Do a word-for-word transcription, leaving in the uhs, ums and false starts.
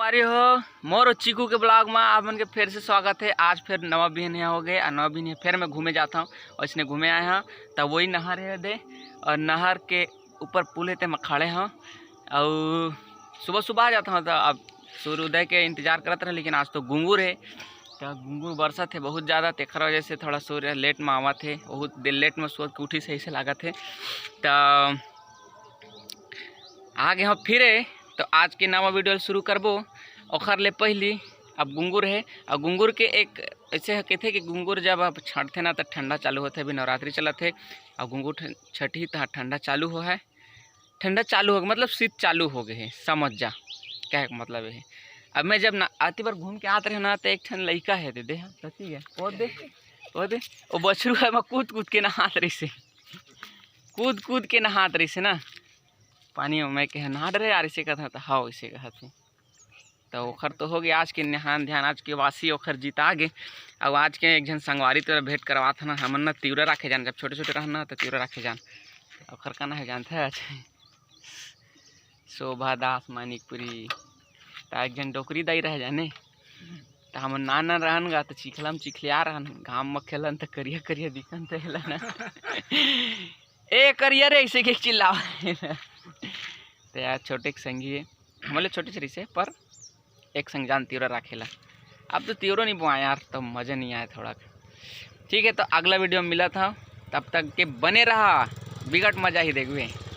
अरे हो, मोर अउ चीकू के vlog में आप मन के फेर से स्वागत हे। आज फेर नवा बिहनिया हो गे, अउ नवा बिहनिया फेर मैं घूमे जात हँव। अइसने घूमे आए हँव, त वही नहर हे दे, अउ नहर के ऊपर पुल हे, तेमा खड़े हँव। अउ सुबह सुबह आ जात हँव, त अब सूर्य उदय के इंतजार करत रहे, लेकिन आज तो गुंगुर हे, त गुंगुर बरसत हे बहुत ज़्यादा, तेखर वजह से थोड़ा सूर्य late में आवत हे, बहुत देर late में सूर्य के उठिस हे, अइसे लागत हे। त आ गे हँव फिर, त आज के नवा video ल शुरू करबो। ओखर ले पहिली अब गुंगुर हे, अउ गुंगुर के एक अइसे ह कहिथे कि गुंगुर जब अब छँटथे ना, त ठंडा चालू होथे, अभी नवरात्रि चलत हे, अउ गुंगुर ठ-, छँटही त ठंडा चालू हो हे, ठंडा चालू हो गे, मतलब शीत चालू हो गे हे, समझ जा, कहे के मतलब ये हे। अब मैं जब ना अति बार घूम के आत रहे ना, त एक ठन लइका हे दे, दे, हाँ, सती हे, ओ दे, ओ दे, ओ बछरू हे, मैं कूद कूद के नहात रहिस हे, कूद कूद के नहात रहिस हे ना पानी में। मैं कहे, "नहा डरे यार," अइसे कहत हँव, त "हव," अइसे कहत हे। त ओखर तो हो गे आज के नहान ध्यान, आज के वासी ओखर जिता गे। अउ आज के एक झन संगवारी तोरा भेंट करवात हन, हमन न तिवरा राखे जान, जब छोटे छोटे रहन न, त तिवरा राखे जान। ओखर का नाम हे जानत हस? शोभा दास मानिकपुरी। त एक झन डोकरी दाई रहे जाने, त हमन नान नान रहन गा, त चिखला म चिखलिया रहन, घाम म खेलन, त करिया करिया दिखन, त एला ना, "ए करिया रे," अइसे के चिल्लाव। त यार, छोटे के संगी हे, हमन ले छोटे से रहिसे, पर एक संग जान तिवरा राखेला। अब तो तिवरो नहीं बोआए यार, तो मज़ा नहीं आए थोड़ा। ठीक है, तो अगला video में मिलत हँव, तब तक के बने रहा, बिकट मज़ा ही देखबे।